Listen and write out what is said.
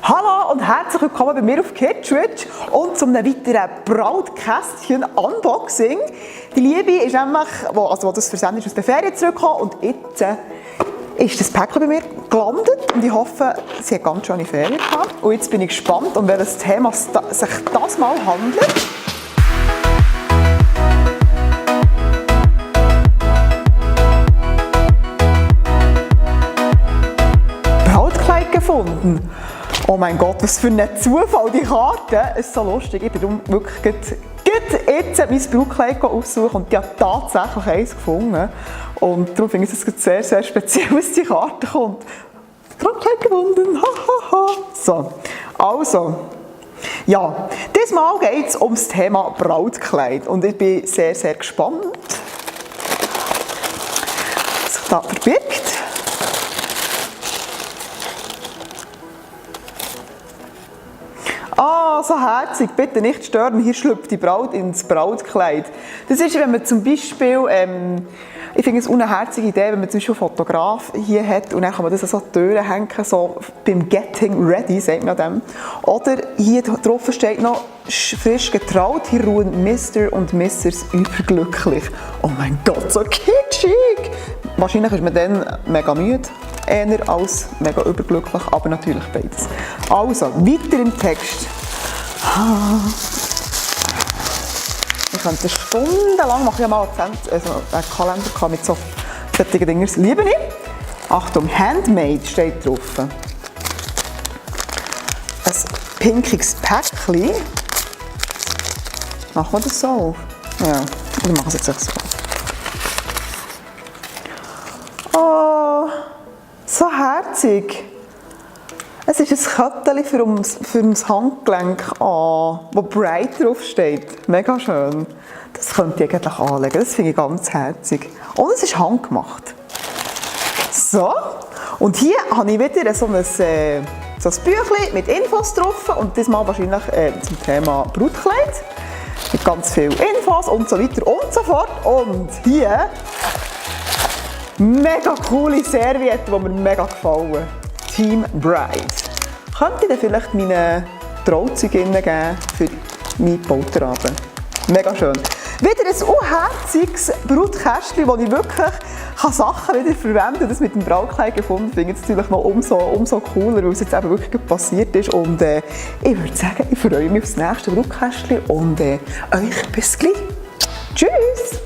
Hallo und herzlich willkommen bei mir auf Kidswitch und zu einem weiteren Brautkästchen-Unboxing. Die Liebe ist nämlich, wo das Versand ist, aus der Ferien zurückgekommen und jetzt ist das Päckchen bei mir gelandet und ich hoffe, sie hat ganz schöne Ferien gehabt. Und jetzt bin ich gespannt, um welches Thema sich das mal handelt. Brautkleid gefunden. Oh mein Gott, was für ein Zufall, die Karte. Es ist so lustig. Ich bin darum wirklich jetzt mein Brautkleid aussuchen und ich habe tatsächlich eins gefunden. Und darum finde ich es sehr, sehr speziell, dass die Karte kommt. Brautkleid gefunden, So, also, ja, diesmal geht es um das Thema Brautkleid und ich bin sehr, sehr gespannt, was sich da verbirgt. Ah, so herzig, bitte nicht stören, hier schlüpft die Braut ins Brautkleid. Das ist, wenn man zum Beispiel, ich finde es eine herzige Idee, wenn man zum Beispiel einen Fotograf hier hat und dann kann man das an so die Türen hängen, so beim Getting Ready, sagt man dem. Oder hier drauf steht noch, frisch getraut, hier ruhen Mr. und Mrs. überglücklich. Oh mein Gott, so kitschig! Wahrscheinlich ist man dann mega müde, eher als mega überglücklich, aber natürlich beides. Also, weiter im Text. Ich könnte stundenlang machen. Ich habe mal einen Kalender mit solchen Dingen. Das liebe ich. Achtung, Handmade steht drauf. Ein pinkiges Päckchen. Machen wir das so auf? Ja, wir machen es jetzt so. Oh, so herzig. Es ist ein Kettchen für das Handgelenk an, wo Bride draufsteht. Mega schön. Das könnte ich eigentlich anlegen. Das finde ich ganz herzig. Und es ist handgemacht. So. Und hier habe ich wieder so ein Büchlein mit Infos drauf. Und diesmal wahrscheinlich zum Thema Brautkleid. Mit ganz vielen Infos und so weiter und so fort. Und hier mega coole Servietten, die mir mega gefallen. Team Bride. Könnte ich dann vielleicht meine Trauzeuginnen geben für meinen Polterabend. Mega schön. Wieder ein unherziges Brautkästchen, wo ich wirklich Sachen wieder verwenden kann. Das mit dem Brautkleid gefunden finde ich jetzt natürlich noch umso cooler, weil es jetzt eben wirklich passiert ist. Und ich würde sagen, ich freue mich auf das nächste Brautkästchen und euch bis gleich. Tschüss!